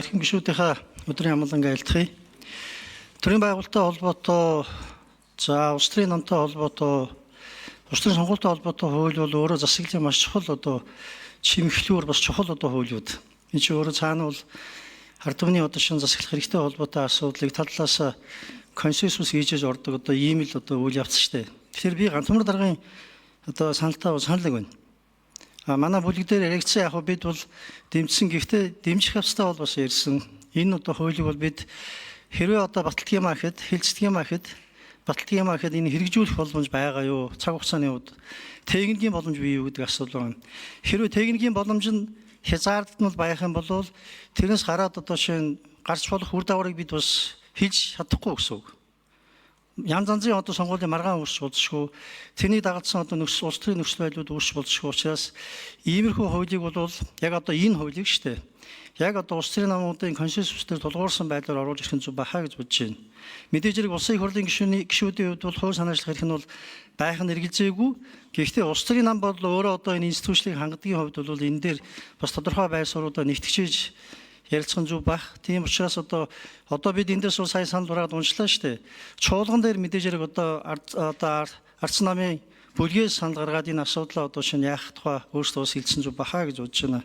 Эрхэм гишүүдийнхээ өдрийн амгаланг айлтгая. Төрийн байгуулалттай холбоотой, за, улс төрийн намтай холбоотой, улс төрийн сонгуультай холбоотой хууль бол өөрөө засаглалын маш чухал одоо чимхлүүр, бас чухал одоо хуулиуд. Энэ чинь өөрөө цаана бол ард түмний одоо шинэ засаглах хэрэгтэй холбоотой асуудлыг талаас консенсус хийж ордог одоо ийм л одоо үйл явц шүү дээ. Тэгэхээр би Гантумар даргын одоо саналтай санал нэг байна. А манай бүлэг дээр яригдсан, яг бид бол дэмжсэн, гэхдээ дэмжих явцдаа бол бас ярьсан. Энэ одоо хуулийг бол бид хэрвээ одоо баталдаг юм ахэд, хэлцдэг юм ахэд, баталдаг юм ахэд энэ хэрэгжүүлэх боломж байгаа юу? Цаг хугацааны хувьд техникийн боломж бий юу гэдэг асуудал байна. Хэрвээ техникийн боломж нь хязгаарлагдмал байх юм бол тэрнээс гараад одоо шинэ гарч болох үр дагаврыг бид бас хэлж чадахгүй гэсэн үг. Янз янзын одоо сонгуулийн маргаан үүсч болзошгүй, тэрний дагалдсан одоо нөхцөл, улс төрийн нөхцөл байдлууд үүсч болзошгүй учраас иймэрхүү хуулийг бол яг одоо энэ хуулийг шүү дээ. Яг одоо улс төрийн намуудын консенсус дээр тулгуурсан байдлаар оруулж ирэх нь зөв бахаа гэж бодож байна. Мэдээж хэрэг улсын их хурлын гишүүний гишүүдийн хувьд бол хууль санаачлах эрх нь бол байх нь эргэлзээгүй. Гэхдээ улс төрийн нам бол өөрөө одоо энэ институцийг хангадгийн хувьд бол энэ дээр бас тодорхой байр суурьудаа нэгтгэж ярилцсан зүг бах. Тийм учраас одоо бид эндээс бол сая санал ураад уншлаа шүү дээ. Чуулган дээр мэдээж хэрэг одоо ардсан намын бүлгээс санал гаргаад энэ асуудлаа одоо шинэ яах тухай өөрсдөө бас хэлсэн зүг бахаа гэж бодож байна.